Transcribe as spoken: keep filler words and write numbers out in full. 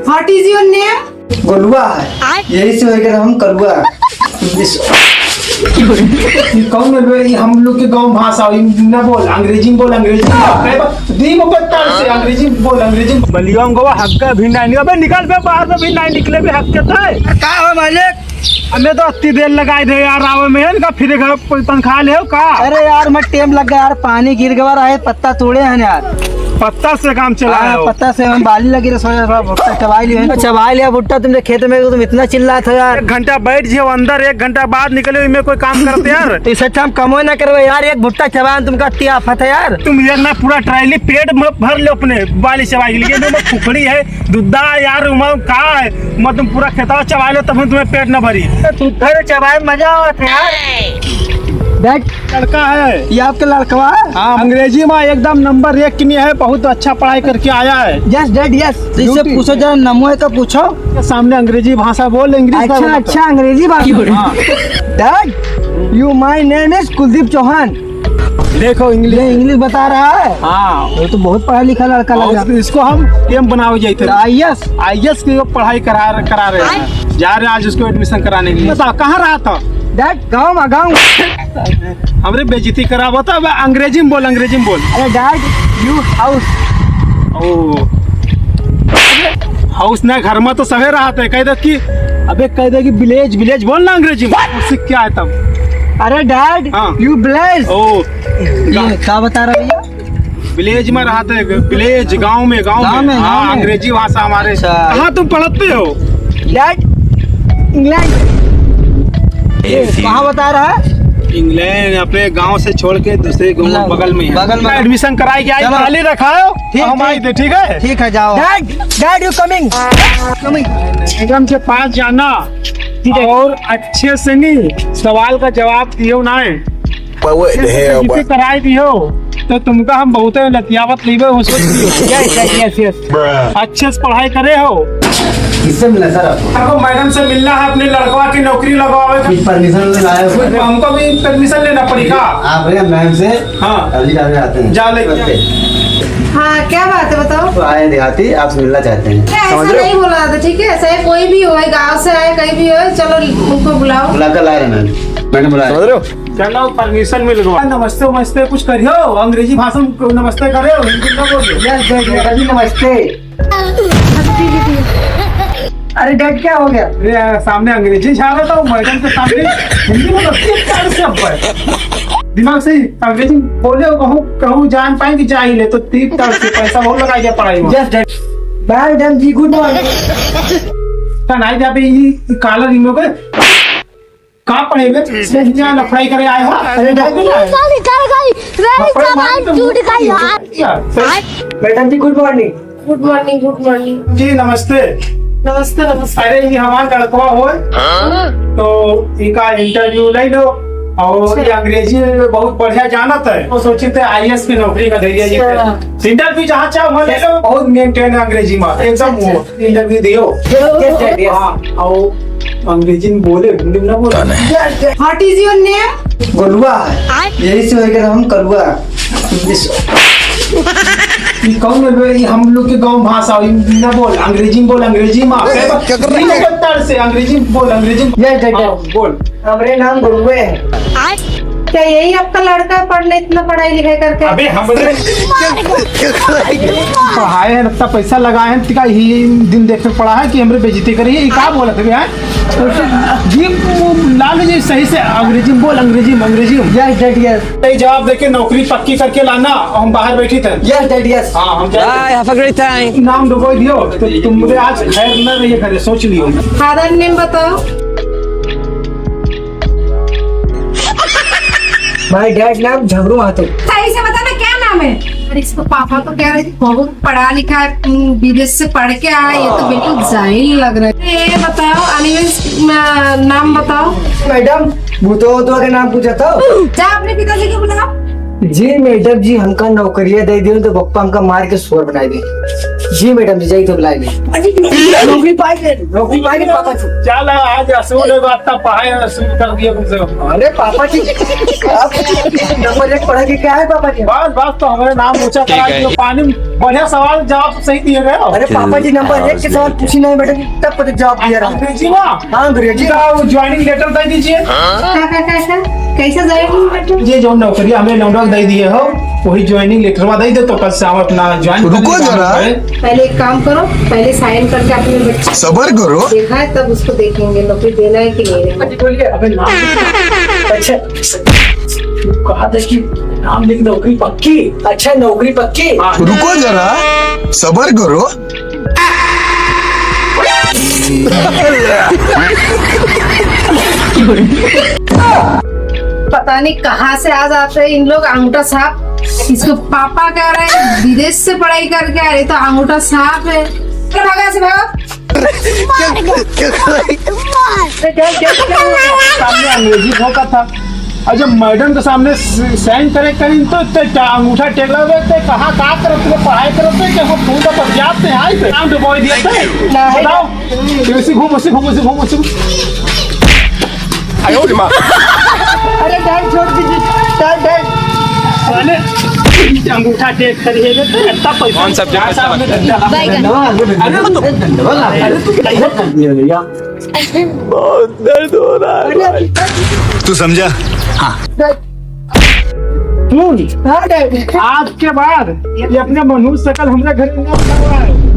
What is your name? गोलुआ है। आय? यही से होकर हम कलुआ। इस-, ये कौन है बे? ये हम लोग के गांव भाषा, ये ना बोल, अंग्रेजी में बोल, अंग्रेजी में। अबे, दी मुकत्ता से अंग्रेजी में बोल, अंग्रेजी में। बलिया में गोवा हक का भी नहीं निकल, अबे निकल बे बाहर में भी नहीं निकले बे हक के तो है। का हो मालिक? हमें तो अत्ती देर लगाई दे यार, आवे में इनका फिर घर कोई तनख्वाह ले हो का? अरे यार, मैं टेम लग गया यार, पानी गिर गवा रहा है, पत्ता तोड़े हैं यार। पत्ता से काम चला हाँ, है वो। पत्ता से हम बाली लगी रसोई, थोड़ा भुट्टा चबाई लियो। चबाई लिया भुट्टा तुमने खेत में, तुम इतना चिल्ला था यार। एक घंटा बैठ जियो अंदर, एक घंटा बाद निकले, इनमें कोई काम करते यार। तो इससे अच्छा हम कमो ना करवे यार, एक भुट्टा चबान तुमका अत्ती आफत है यार। तुम एक ना पूरा ट्राली पेट में भर लो अपने बाली चबाई के लिए, इनमें फुकड़ी है। दुद्धा यार, उमा का है? उमा तुम पूरा खेतवा चबा लो, तब तुम्हें पेट न भरी। तो दुद्धा रे चबाए में मजा आवत है यार। Dad, लड़का है। ये आपका लड़कवा है? हाँ, अंग्रेजी में एकदम नंबर एक के लिए है, बहुत अच्छा पढ़ाई करके आया है। Yes, Dad, yes। तो इससे Beauty। पूछो जरा, नमो है तो पूछो। के सामने अंग्रेजी भाषा बोल, English अच्छा, अच्छा, अंग्रेजी भाषा। हाँ। Dad, you, my name is कुलदीप चौहान। देखो English। ये English बता रहा है। हाँ। वो तो बहुत पढ़ा लिखा लड़का लग रहा है। इसको हम टीएम बनावे जाते हैं। आईएएस। आईएएस की पढ़ाई करा, करा रहे हैं। जा रहे हैं आज उसको admission कराने के लिए। बताओ, कहाँ रहा था? Dad, गाँव में, गाँव। हमरे बेइज्जती करा, बता, अब अंग्रेजी में बोल, अंग्रेजी में बोल। अरे Dad, you house। ओ। House ना, घर में तो सभे रहत है। कह दे कि, अबे कह दे कि village, village बोल ना अंग्रेजी में। उससे क्या है तब? अरे Dad, हाँ। You village। ओ। ये क्या बता रहा है भैया? Village में रहत है, village, गाँव में, गाँव गाँव में। में, हाँ, गाँव में। अंग्रेजी भाषा हमारे। अच्छा। कहाँ तुम पढ़ते हो? Dad, England। ये कहाँ बता रहा है? England, अपने गाँव से छोड़ के दूसरे गाँव, मतलब, बगल में है। बगल में। Admission कराए के आई, चलो। खाली रखाओ, ठीक, हम ठीक। आए थे, ठीक है? ठीक है, जाओ। Dad, Dad, you coming? Coming। मैडम के पास जाना, ठीक है। और अच्छे से नहीं, सवाल का जवाब दियो ना है। But what the hell, bro? कराए दियो, तो तुमका हम बहुते लतियावत लेबे, वो सोच लियो। Yes, yes, yes, yes। Bruh। अच्छे से पढ़ाई करे हो। किससे मिलना सर आपको? आपको मैडम से मिलना है, अपने लड़कवा की नौकरी लगवावे का। कुछ permission लाए हो? कुछ हमको भी permission लेना पड़ेगा। आप भैया मैम से हाँ। अर्जी डालने आते हैं। जा ले। नमस्ते। हाँ, क्या बात है, बताओ। तो आए देहाती, आपसे मिलना चाहते हैं। क्या ऐसा समझ रहे हो? नहीं बोला था, ठीक है? चाहे कोई भी हो, गाँव से आए, कहीं भी हो, चलो उनको बुलाओ। बुलाकर ला रहे हैं मैम। मैडम बुला रहे हैं। समझ रहे हो? चलो, permission मिल गवा। नमस्ते, नमस्ते, कुछ करियो, अंग्रेजी भाषा में नमस्ते करे, हिंदी में बोलियो। Yes, yes, yes, अभी नमस्ते। अरे Dad, क्या हो गया? अरे यार, सामने अंग्रेजी झाड़ा था, मैडम के सामने हिंदी में बोलो, तीन चार से ऊपर। दिमाग से ही अंग्रेजी बोले, कहूँ, कहूँ जान पाए कि जाहिल है, तो तीन चार से पैसा बहुत लगा दिया पढ़ाई में। Yes, Dad। Madam जी, good morning। का नाई जाबे, ई, ई collar इन लोग का पढ़े में? इसमें हिंदी में लफड़ाई करे आए हो? अरे, Dad, ये साली कर गई, मेरी जबान टूट गई यार। मैडम जी, good morning। Good morning, good morning। जी, नमस्ते। नमस्ते, नमस्ते। अरे, ये हमार लड़कवा होय, तो इका interview ले लो, और अच्छा। ये अंग्रेजी में बहुत बढ़िया जानत है, तो सोचित है आईएएस की नौकरी का दे दिया जी। अच्छा। Interview जहाँ चाहो वहाँ ले लो, बहुत maintain है अंग्रेजी में, एकदम अच्छा, वो। Interview दियो। Yes, yes, yes, yes। हाँ, आओ, अंग्रेजी में बोले, हिंदी में ना बोले। What is your name? गोलुआ है। आय? यही से होकर हम कलुआ। इस-, ये कौन है बे? ये हम लोग के गाँव भाषा, ये ना बोल, अंग्रेजी में बोल, अंग्रेजी में। ए, क्या कर रहे हैं? नहीं, से अंग्रेजी में बोल, अंग्रेजी में। Yes, yes, yes। हाँ, बोल। हमरे नाम गुरुए है। आय? क्या यही आपका लड़का है, पढ़ने इतना पढ़ाई लिखाई करके? अबे हमरे पढ़ाए हैं, इतना पैसा लगाए हैं, तिका ही दिन देख के पढ़ा है कि हमरे बेइज्जती करी है, ये का बोलत है बे, हैं? जी, वो लालू जी सही से अंग्रेजी में बोल, अंग्रेजी में, अंग्रेजी में। Yes, Dad, yes। सही जवाब देके नौकरी पक्की करके लाना, हम बाहर बैठी थे। Yes, Dad, yes। हाँ, हम जाए। Bye, have a great time। नाम डुबो दियो, तो तुम मुझे आज खैर न रहिए घरे, सोच लियो। Father name बताओ। My dad नाम झगड़ू महतो। सही से बता ना, क्या नाम है? अरे, इसको पापा तो कह रहे थे, बहुत पढ़ा लिखा है, उम, विदेश से पढ़ के आया, ये तो बिल्कुल जाहिल लग रहा है। ये बताओ, अनिमेश, ना-, नाम बताओ। मैडम, भूतवा उतवा के नाम पूछा था? जा अपने पिताजी को बुलाओ। जी मैडम जी, हमका नौकरिया दे दियो तो पप्पा हमका मार के सुअर बनाई दे। जी मैडम जी, जाई तो बुलाए ले। अरे, नौकरी पाए गए, नौकरी पाए गए पापा जी। चल, आज असूल है, बात तो पाए, असूल कर दिया तुमसे। अरे पापा जी, आप नंबर एक पढ़ा के क्या है पापा जी? बस, बस, तो हमारे नाम ऊंचा करा दियो। पानी में बढ़िया सवाल जवाब सही दिए रहे हो। अरे पापा जी, नंबर एक के सवाल पूछी नहीं मैडम, तब पता जवाब दिया रहा। अंग्रेजी ना? हाँ, अंग्रेजी का वो ज्वाइनिंग लेटर दे दीजिए। का, का, का, का? कैसे ज्वाइनिंग लेटर? ये जो नौकरी हमें लौंडा दे दिए हो, वही ज्वाइनिंग लेटरवा दे दे, तो कल से आप अपना ज्वाइन कर रुको लेना जरा। पहले। पहले एक काम करो, पहले साइन करके अपने बच्चे सबर करो। देखा है, तब उसको देखेंगे नौकरी देना है कि नहीं देना। जी, बोलिए। अबे नाम। अच्छा, कहा था कि नाम लिख, नौकरी पक्की। अच्छा, नौकरी पक्की। हाँ। रुको जरा, सबर करो। पता नहीं कहाँ से आ जाते हैं इन लोग, अंगूठा छाप। इसको पापा कह रहे हैं, विदेश से पढ़ाई करके आ रहे, तो अंगूठा छाप है। अरे भागा से भागा। सामने अंग्रेजी भौंका था, और जब मैडम के सामने स-, साइन करे करी तो ते का अंगूठा टेकला बे, ते कहाँ का करत, ते पढ़ाई करत, ते के हम फोन पर जाते हैं, आई पे नाम डुबोई दिया ते। बताओ, ऐसे घूम, ऐसे घूम, ऐसे घूम, ऐसे घूम। अरे डैड, छोड़ दीजिए, डैड, डैड। साले, अंगूठा टेक करिए, इतना पैसा। कौन subject अच्छा लगता है? बैगन। अरे तो, अरे तो कैसे कर दिया भैया? बहुत दर्द हो रहा है भाई। तू समझा? हाँ। सुन, आज के बाद ये अपने मनहूस शकल हमरे घर में ना आवे।